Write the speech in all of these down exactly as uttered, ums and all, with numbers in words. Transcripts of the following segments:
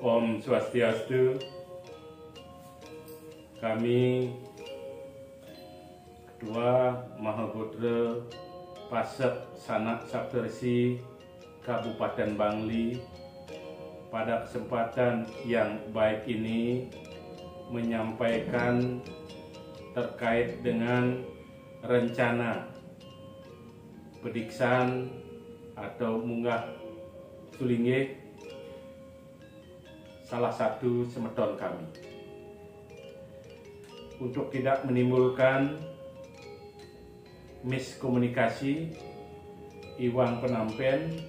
Om Swastiastu. Kami Ketua Mahagotra Pasek Sanak Saptarsi Kabupaten Bangli, pada kesempatan yang baik ini menyampaikan terkait dengan rencana pediksan atau munggah sulinggih salah satu semeton kami. Untuk tidak menimbulkan miskomunikasi iwang penampen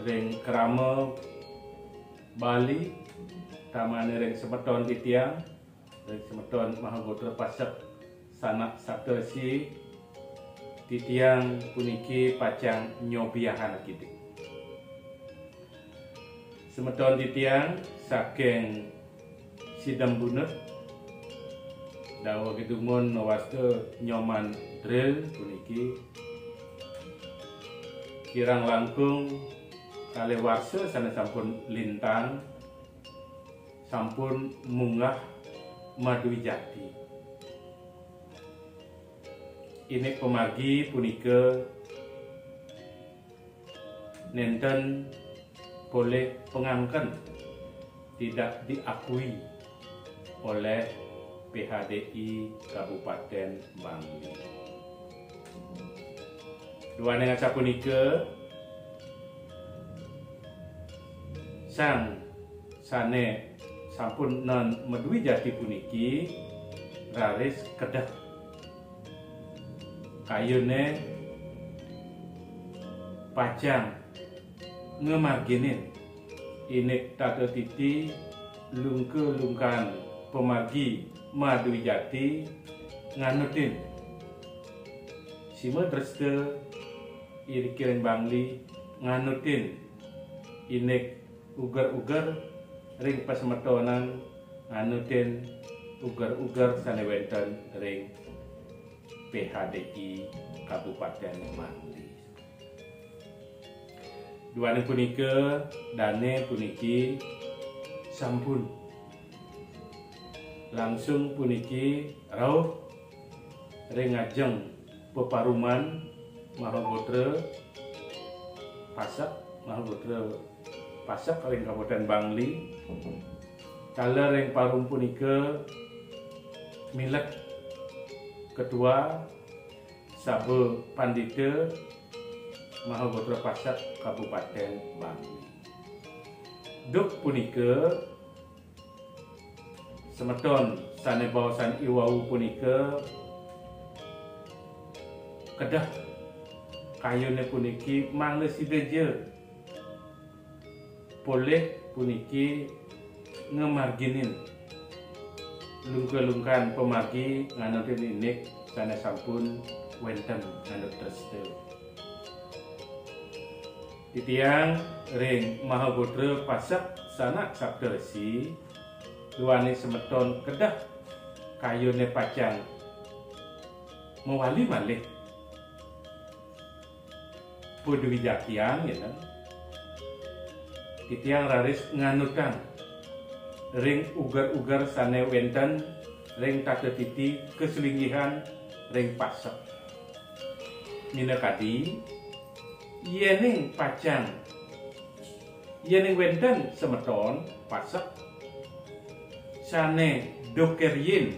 ring krama Bali, tamane ring semeton titiang, ring semeton Mahagotra Pasek Sanak Saptarsi, titiang puniki pacang nyobiahang kidik. Semeton titiang saking Sidembunut, daweg dumun mawasta Nyoman Dril puniki kirang langkung kalih warsa sane sampun lintang, sampun munggah Madwijati. Indik pamargi punika nenten polih pangangken, tidak diakui oleh P H D I Kabupaten Bangli. Duaning asapunika, sang sane sampun nen Madwijati puniki raris kedeh kayune pacang ngamarginin indik tata titi lungka-lungkan pamargi Madwijati nganutin sima dresta iriki ring Bangli, nganutin indik uger-uger ring pasemetonan, nganutin uger-uger sane wenten ring P H D I Kabupaten Bangli. Duaning punika, dane puniki sampun langsung puniki rauh ring ajeng peparuman Mahagotra Pasek, Mahagotra Pasek ring Kabupaten Bangli. Taler ring parum punika milet ketua Saba Pandita Mahagotra Pasek Kabupaten Bangli. Duk punika, semeton sane baosan iwau punika kedeh kayune puniki mangda sida ja polih puniki ngamarginin lungka-lungkan pamargi nganutin indik sane sampun wenten nganut dresta. Titiang ring Mahagotra Pasek Sanak Saptarsi, duaning semeton kedeh kayune pacang mawali malih padwijatian, ngeten. Titiang raris nganutang ring uger-uger sane wenten ring tata titi kasulinggihan ring pasek. Minakadi, yening pacang, yening wenten semeton pasek sane dukeryin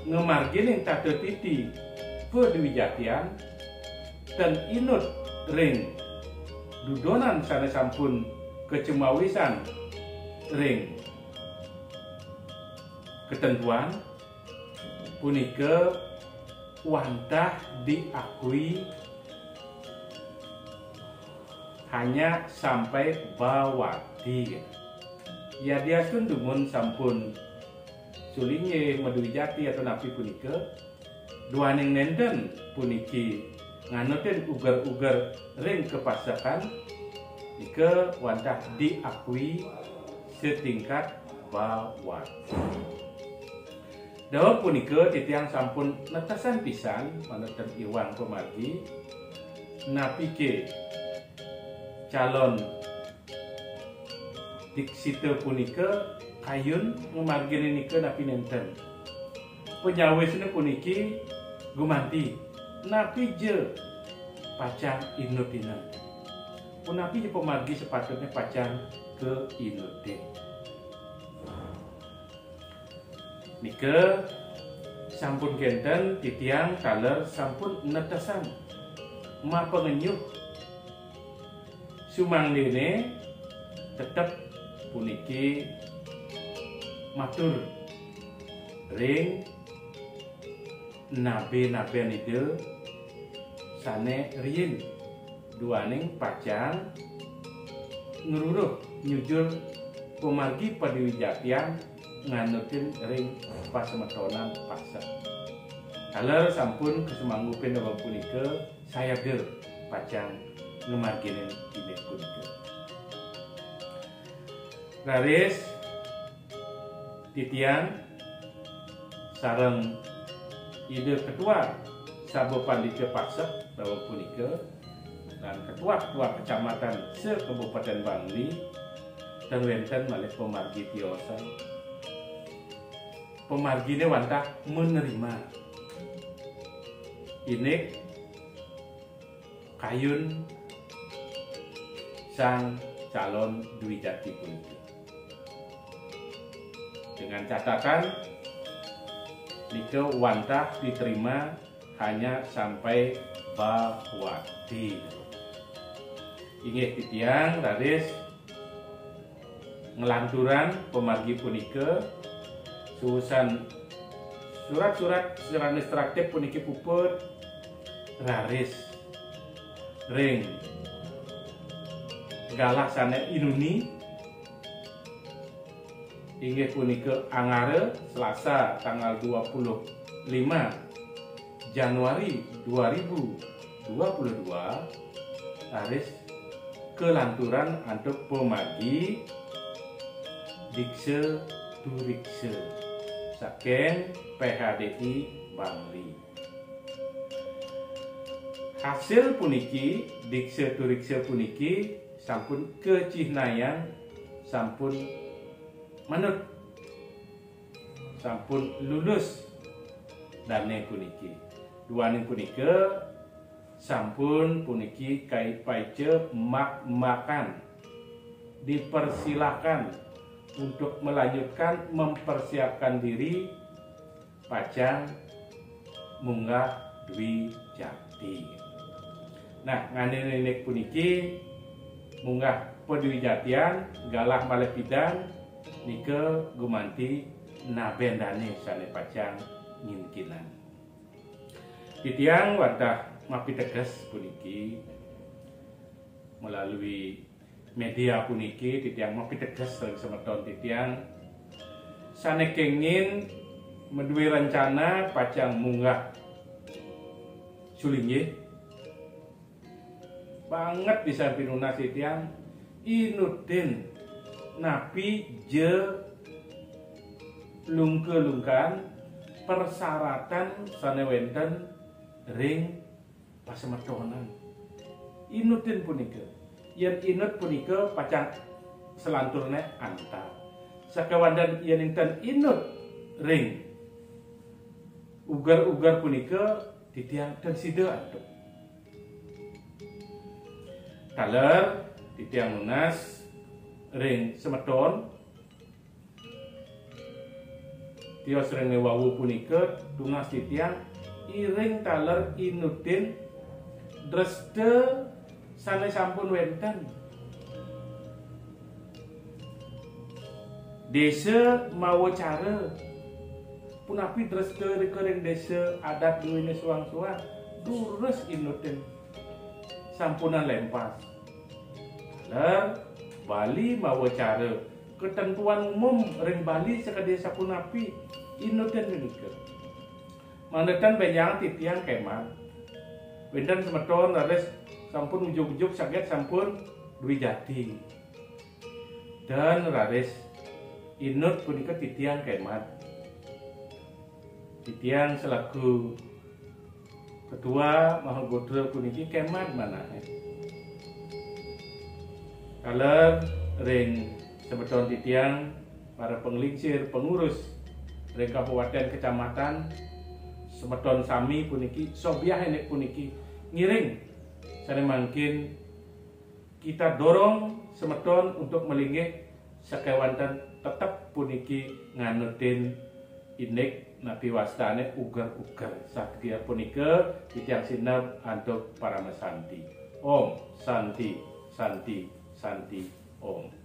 ngamargining tata titi padwijatian, ten inut ring dudonan sane sampun kacemawisan ring ketentuan, punika wantah diakui hanya sampai bawati. Yadiastun dumun sampun sulinggih madwijati atau napi punika, duaning nenten puniki nganutin uger-uger ring kapasekan, nika wantah diakui setingkat bawati. Daweg punika titiang sampun netesan pisan manut ten iwang pamargi, napike calon Diksita punika kayun, ngamarginin nika napi nenten. Panyawisnya puniki gumanti, napi ja pacang inutinen. Punapi ja pamargi sapatutnya pacang kainutin. Nika sampun kenten titiang taler sampun netesang mapangenyuh. Sumangdene tetep puniki matur ring nabe-naben Ida sane riin, duaning pacang ngruruh nyujur pamargi padwijatian nganutin ring pasemetonan pasek. Taler sampun kasamanggupin daweg punika, sayaga pacang ngamarginin indik punika. Raris titiang sareng Ida Ketua Sabha Pandita Pasek daweg punika, lan ketua-ketua kecamatan se-Kabupaten Bangli, ten wenten malih pamargi tiosan. Pamargine wantah menerima indik kayun sang calon dwijati puniki. Dengan catatan, nika wantah diterima hanya sampai bawati. Inggih titiang raris nglanturang pamargi punika, suusan surat-surat sane instruktif puniki puput, raris ring galah sane inuni, inggih punika Angara, Selasa, tanggal dua puluh lima Januari dua ribu dua puluh dua, raris kalanturang antuk pamargi diksa turiksa saking P H D I Bangli. Hasil puniki, diksa turiksa puniki sampun kacihnayang, sampun manut, sampun lulus dane puniki. Duaning punika, sampun puniki kai paica mak-makan, dipersilakan untuk melanjutkan mempersiapkan diri pacang munggah dwijati. Nah, nganin indik puniki munggah padwijatian galah malih pidan nika gumanti naben dane sane pacang nginkinang. Titiang wantah mapiteges puniki melalui media puniki, titiang mapiteges ring semeton titiang sane kengin madue rencana pacang munggah sulinggih. Banget bisa pinunas titiang inutin napi ja lungka-lungkaan persyaratan sane wenten ring pasemetonan. Inutin punika. Yen inut punika pacang selanturne antar. Sakewanten yen inten inut ring uger-uger punika titiang ten sida antuk. Taler titiang nunas ring semeton tios ring wau punika tunas titiang iring taler inutin dresta sane sampun wenten. Desa mawa cara punapi dresta rika ring desa adat duwene suang-suang, durus inutin. Sampunang lempas. Taler Bali mawa cara, ketentuan umum ring Bali sakadi sapunapi inutin menika. Manten benjang titiang kemat. Wenten semeton raris sampun ujug-ujug saget sampun dwijati. Dan raris inut punika titiang kemat. Titiang selaku ketua Mahagotra puniki kemat manahe. Taler ring Semeton titiang, para penglingsir, pengurus ring kabupaten, kecamatan, semeton sami puniki, sobiah indik puniki, ngiring sane mangkin kita dorong semeton untuk malinggih sakewanten tetep puniki nganutin indik napi wastane uger-uger. Satgia punika titiang sineb antuk paramasanti. Om Santi, Santi, Santi, Om.